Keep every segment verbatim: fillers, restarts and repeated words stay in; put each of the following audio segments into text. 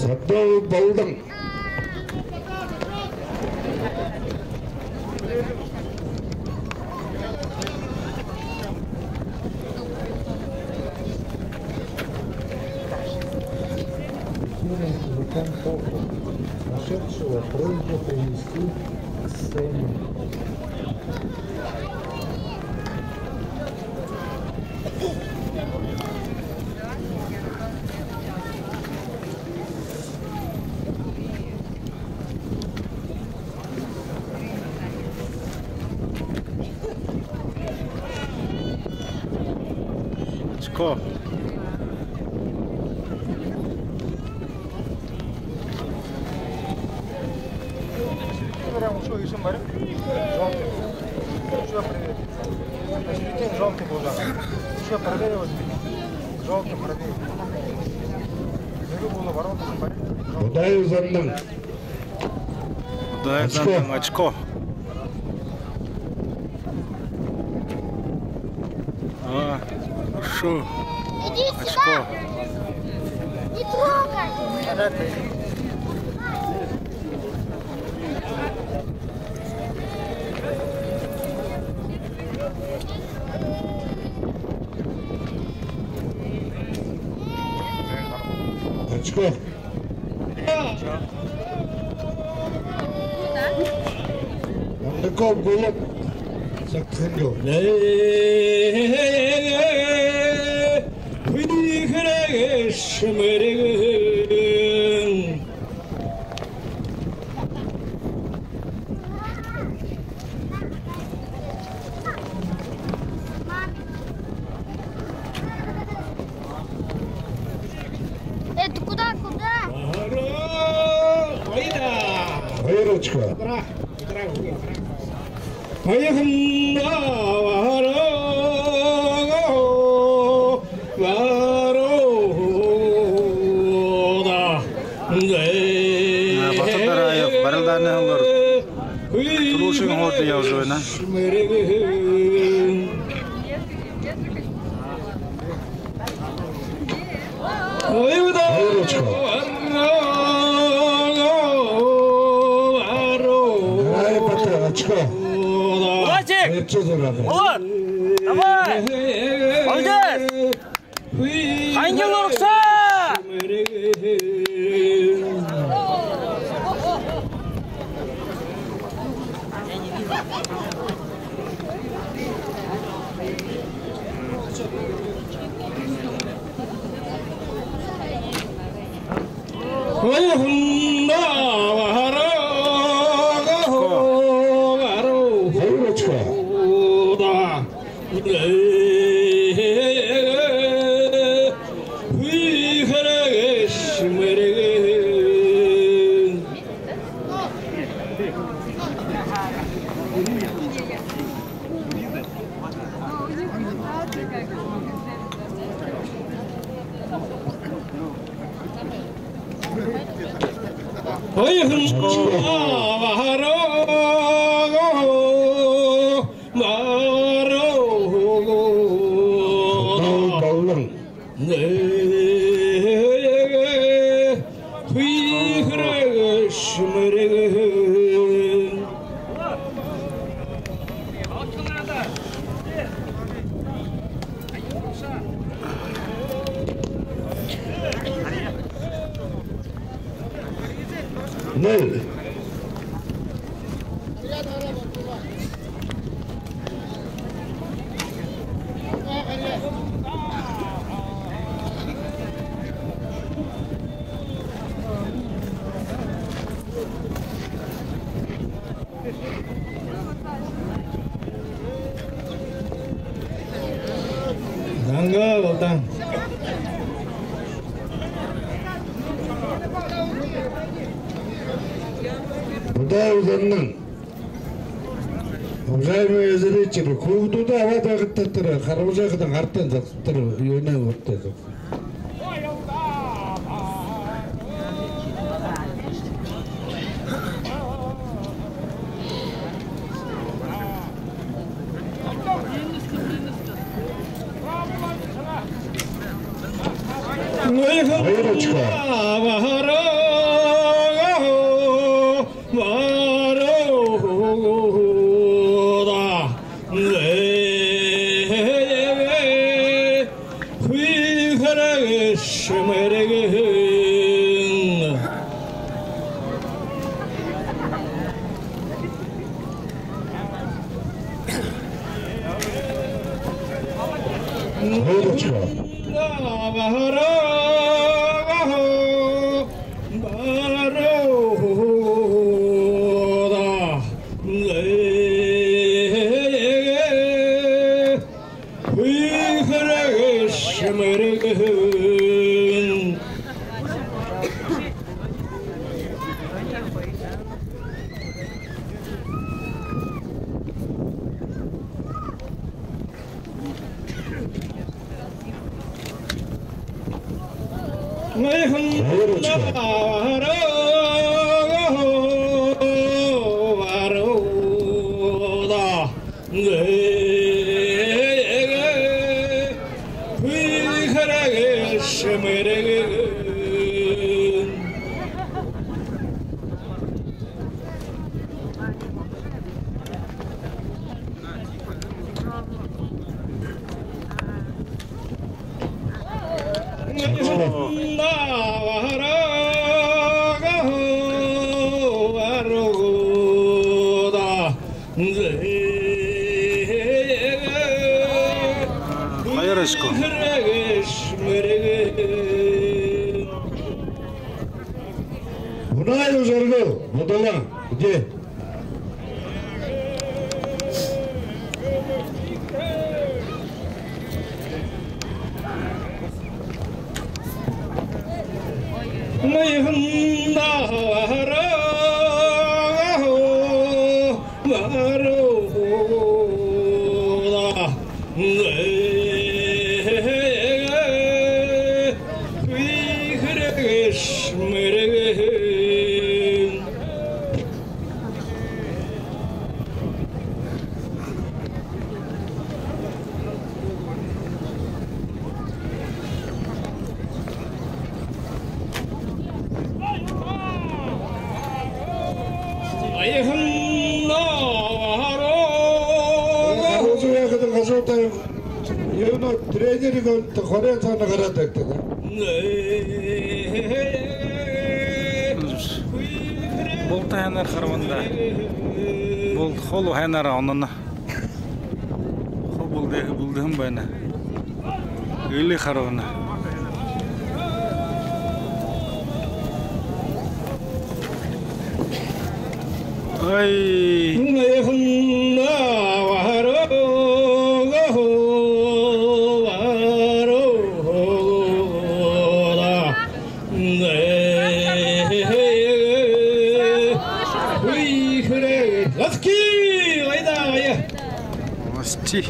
Тодол Балдан. Эфирный телефон Тохо, нашедшего просьба перенести к сцене. Очко. Прям ушёл, ещё барин. Жёлтый. Ещё правее. Посередине жёлтый был, да. Ещё правее вот. Жёлтый правее. Беру было ворота, барин. Удайзандан. Удайзандан очко. А, хорошо. Иди сюда. Очко. Не трогай. Очко. Андаков Гулаг. Сагтхан гү? Хүнийхэрэг шэмэргэн. Это куда, куда? Хоёр очко. Поехали. А, Батор Дараев барилдаанай һүүлээр түлүүшын һууринда ябажа байна. Хоёр очко. Ай, Батор, очко. Удачи! Хоёр зураа. Вот! Давай! Молодец! Хангил урагшаа! Хоёр очко. Ноль. Данга Балдан. Удай Уланнан. Уважаемые зрители, хүүгэдүүдээ абаад байхадаа тэрэ харбажа байхадаа гартань зогсо, тэрэ юунэй урда зогсо. Хоёр очко. Хүхэрэгшэ мэргэн. Выручка. Хүхэрэгшэ мэргэн. Выручка. Хоёр очко. Унаев Жаргал, Будалан, где? Аяхан наа. Газуутай, газуутай. Юунэ, тренерые хориин саана гараад байдаг, да? Булта һайнаар харбан даа. Булта хуу һайнаар унана. Хуу булта, булта һайн байна. Эли харбана. Ай. Ласки, айда, айда. Ласки.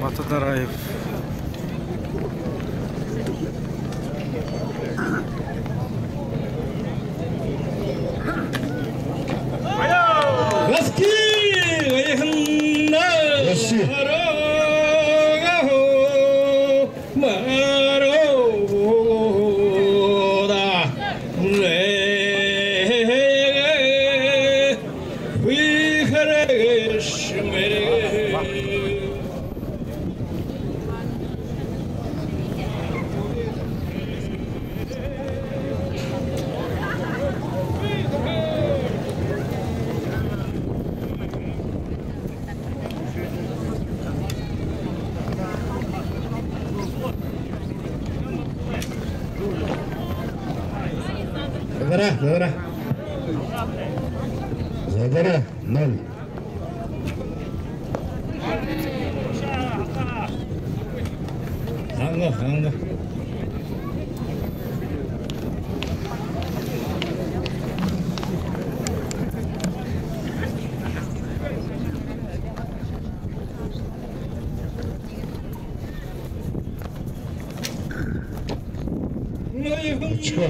Батадараев. Ласки, айхна. Ласки. Задара, задара. Задара, ноль. Ханга, ханга. Чё?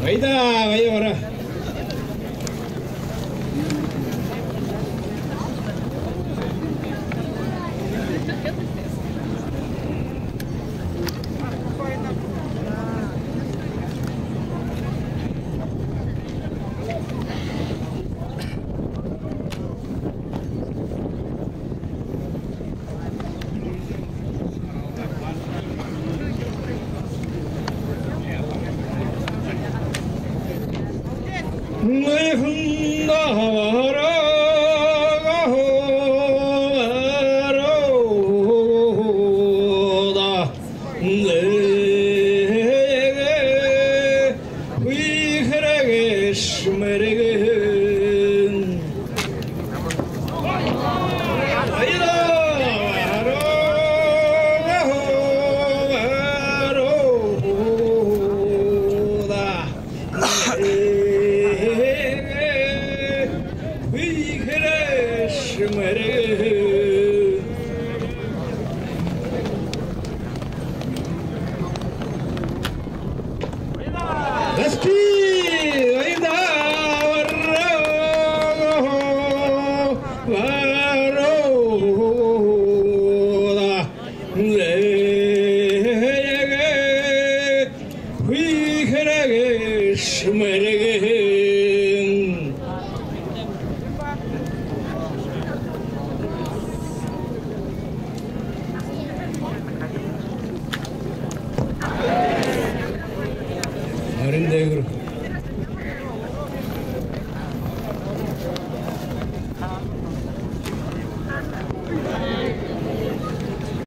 Айда, ая, ора. Нарин дээгүүр.